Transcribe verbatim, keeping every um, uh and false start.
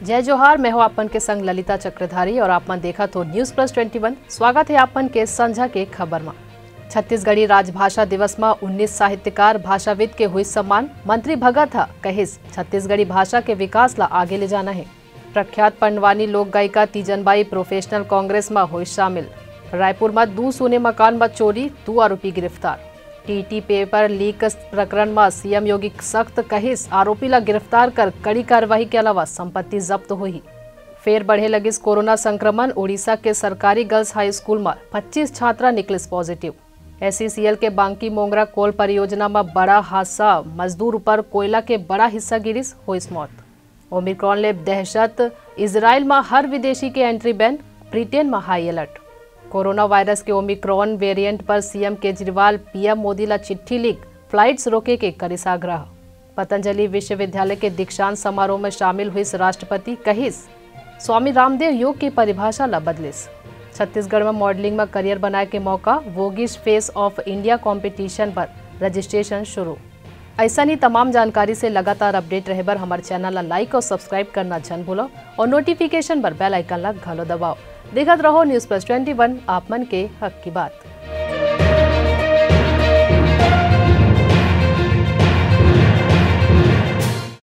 जय जोहार, मैं हूं आप मन के संग ललिता चक्रधारी और आप मन देखत हो News Plus Twenty One। स्वागत है आप मन के संझा के खबर मा। छत्तीसगढ़ी राजभाषा दिवस मा उन्नीस साहित्यकार भाषाविद के हुई सम्मान। मंत्री भगत ह कहिस, छत्तीसगढ़ी भाषा के विकास ला आगे ले जाना है। प्रख्यात पंडवानी लोक गायिका तीजन बाई प्रोफेशनल कांग्रेस मा हुई शामिल। रायपुर मा दू सूने मकान मा चोरी, दू आरोपी गिरफ्तार। टीटी पेपर लीक प्रकरण मा सीएम योगी सख्त, कहिस आरोपी ला गिरफ्तार कर कड़ी कार्यवाही के अलावा संपत्ति जब्त होही। फेर बढ़े लगिस कोरोना संक्रमण, उड़ीसा के सरकारी गर्ल्स हाई स्कूल मा पच्चीस छात्रा निकलिस पॉजिटिव। एसईसीएल के बांकी मोंगरा कोल परियोजना मा बड़ा हादसा, मजदूर ऊपर कोयला के बड़ा हिस्सा गिरिस, होइस मौत। ओमिक्रॉन ले दहशत, इजराइल मा हर विदेशी के एंट्री बैन, ब्रिटेन मा हाई अलर्ट। कोरोना वायरस के ओमिक्रॉन वेरिएंट पर सीएम केजरीवाल पीएम मोदी ला चिट्ठी लिख फ्लाइट्स रोके के करिस आग्रह। पतंजलि विश्वविद्यालय के दीक्षांत समारोह में शामिल हुइस राष्ट्रपति, कहिस स्वामी रामदेव योग की परिभाषा ला बदलिस। छत्तीसगढ़ में मॉडलिंग में करियर बनाए के मौका, वोगिश फेस ऑफ इंडिया कॉम्पिटिशन पर रजिस्ट्रेशन शुरू। ऐसा ही तमाम जानकारी से लगातार अपडेट रहे बर हमारे चैनल ला लाइक और सब्सक्राइब करना झन भूलो और नोटिफिकेशन बर बेल आइकन ला घलो दबाओ। देखत रहो News Plus Twenty One, आप मन के हक की बात।